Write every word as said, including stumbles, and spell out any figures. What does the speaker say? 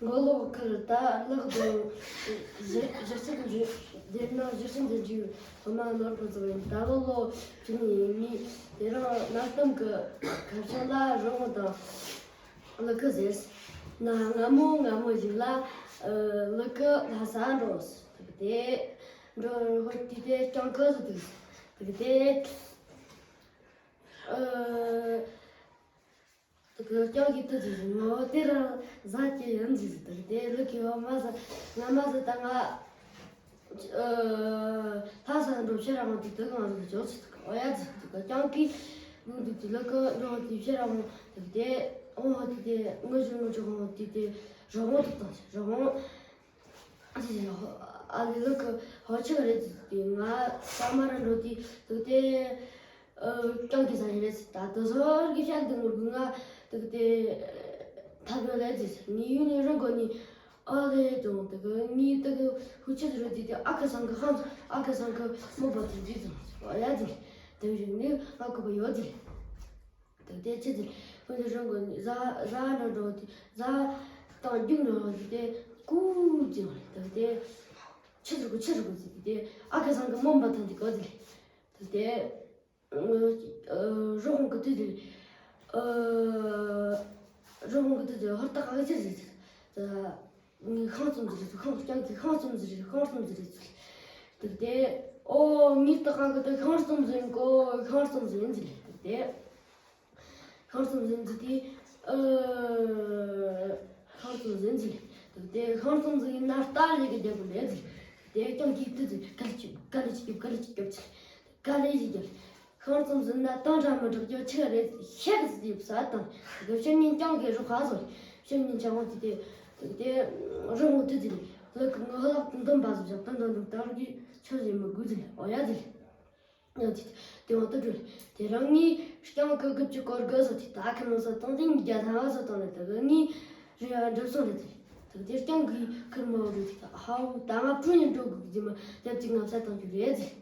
མགོ་ལོག་ཁུལ། ད་ལག་དང་གཞི་གཞི་རྩའི་འཇུ་སྡེར་ནང་གཞི་རྩའི་འཇུ་སྒོ་མ་ནོར་གོ་ཚོ་ཡིན། ད་ལོ་ལོ་བཅུ་གཉིས་ཡིན། ངས་དེ་རིང་གནའ་གཏམ་གྱི་ཁ་བྱང་ལ་རི་བོང་དང་ཀླུ་གུ་ཟེར། གནའ་སྔ་མོ་སྔ་མོ་ཞིག་ལ་ཨ་ཀླུ་གུ་ལྷ་ས་འགྲོ། དེ་འགྲོ་ཧོ་དེ་དེ་སྤྱང་ཀི་ཟིག་འདུག་དེ་དེ་ཨ། དེ་གི་སྐྱོང་གི་དུ་ཟེར་ངོ་དེ་རང་ཟ་གི་ཡིན་ཟེར། དེ་གི་དེ་ལུ་གི་འོ་མ་ཟ་ང་མ་ཟ་ད་ང་ཨ་ལྷ་ས་འགྲོ་ཕྱིར་རང་དེ་དུ་གང་ཟེར་ཅོག་ཚེ་དུ་གི་འོ་ཡ་ཟེར། དེ་གི་སྐྱོང་གི་ལུང་དུ་དེ་ལུ་གི་འགྲོ་དེ་ཕྱིར་རང་དེ་གི་དེ་འོ་དེ་དེ་ངོ་ཞུ་ངོ་ཅོག་འོ་དེ་དེ་རོ་ངོ་དུ་དང་རོ་ངོ་ཨ་ལི་ལུ་གི་འོ་ཆི་ག་རེད་ཟེར། དེ་ང་ས་མ་ར་འགྲོ་དེ་དུ་དེ། ཨ། སྐྱོང་གི་ས་ཡིན་རེད་ཟེར། ད་དུ་ཟོར་གི་ཤག་འདི་ངུར་གི་ང་དུ་དེ་ཐབས་ཡོད་ལས་ཟེར། ངའི་ཡུལ་ནི་རང་གོ་ནི་ཨ་ལས་དང་དུ་གི་ངའི་དུ་གི་ཧུ་ཆི་རུ་དེ་དེ་ཨ་ཁ་སང་གི་ཧང་ཨ་ཁ་སང་གི་མོ་བ་དེ་དེ་ཙང་ཨ་ཡ་དེ་དུ་རིང་ནི་ང་གོ་བ་ཡོད་དེ། དུ་དེ་ཆི་དེ་ཧུ་ནི་རང་གོ་ནི་ཟ་ཟ་ན་འགྲོ་དེ་ཟ་དང་རྒྱུག་ན་འགྲོ་དེ་དེ་ཀུ་ཅི་དུ་དེ་ཆི་རུ་གོ་ཆི་རུ་གོ་ཟེར་དེ་ཨ་ཁ་སང་གི་མོ་བ་དང་དེ་གོ་དེ་དུ་དེ། རོགས་གི་དུས་དེ། རོགས་གི་དུས་དེ་ཧོར་ཏག་ག་ཅི་ཟེར། ངའི་ཤང་ཙུམ་ཟེར། ཤང་སྐྱང་གི་ཤང་ཙུམ་ཟེར། ཤང་ཙུམ་ཟེར། དེ་དེ་ཨོ་ངའི་ཏག་ག་གི་དུས་ཤང་ཙུམ་ཟེར་གོ། ཤང་ཙུམ་ཟེར་ཟེར། དེ་དེ་ཤང་ཙུམ་ཟེར་ཟེར་དེ། ཤང་ཙུམ་ཟེར་ཟེར། དེ་དེ་ཤང་ཙུམ་ཟེར་ཡིན་ན་རྟ་ལས་གི་རྒྱལ་པོ་ལས་ཟེར། དེ་སྐྱང་གི་དུས་ཟེར་ག་ལ་ཅིག་ག་ལ་ཅིག་ག་ལ་ཅིག་ག་ལ་ཅིག་ག་ལེ་ཞིག་རྒྱབ། ཤང་ཙུམ་ཟིན་ན་ཏང་ཀྲང་མི་དྲག་རྒྱུ་ཆི་རེད་ཤེས་ཟིག་ཡིབ་ས་དང་། དེ་ཕྱི་ཉིན་ཀྱང་གི་རུ་ཁ་བཟོ། ཕྱི་ཉིན་ཆང་བ་དེ་དེ་དེ་དེ་རི་མོ་དེ་དེ་ལག་གི་ངོ་ལག་ཏུ་འདོན་པ་ཟིག་བཞག་ཏུ་འདོན་འདོན་ཏར་གི་ཆོས་ཟིག་མི་དགོས་ཟིག་ཨོ་ཡ་ཟིག་ཡ་དེ་དེ་བ་དུ་གྲོལ། དེ་རང་ངའི་རྐྱང་གི་རྒུབ་ཀྱི་སྐོར་གི་བཟོ་དེ་ད་ཁི་མོ་ས་དང་དེ་ངའི་རྒྱ་ཐང་བ་བཟོ་དང་ལ་དེ་གི་ངའི་རི་བ་འགྲུབ་སོང་རེད་དེ། དེ་དེ་རྐྱང་གི་ཁིར་མོ་རེད་དེ་ཧའུ་ད་ང་བྲོས་ནས་འགྲོ་དགོས་ཀྱི་མ་རྒྱབ་ཀྱི་ང་ཚ་དང་གི་རེད་ཟིག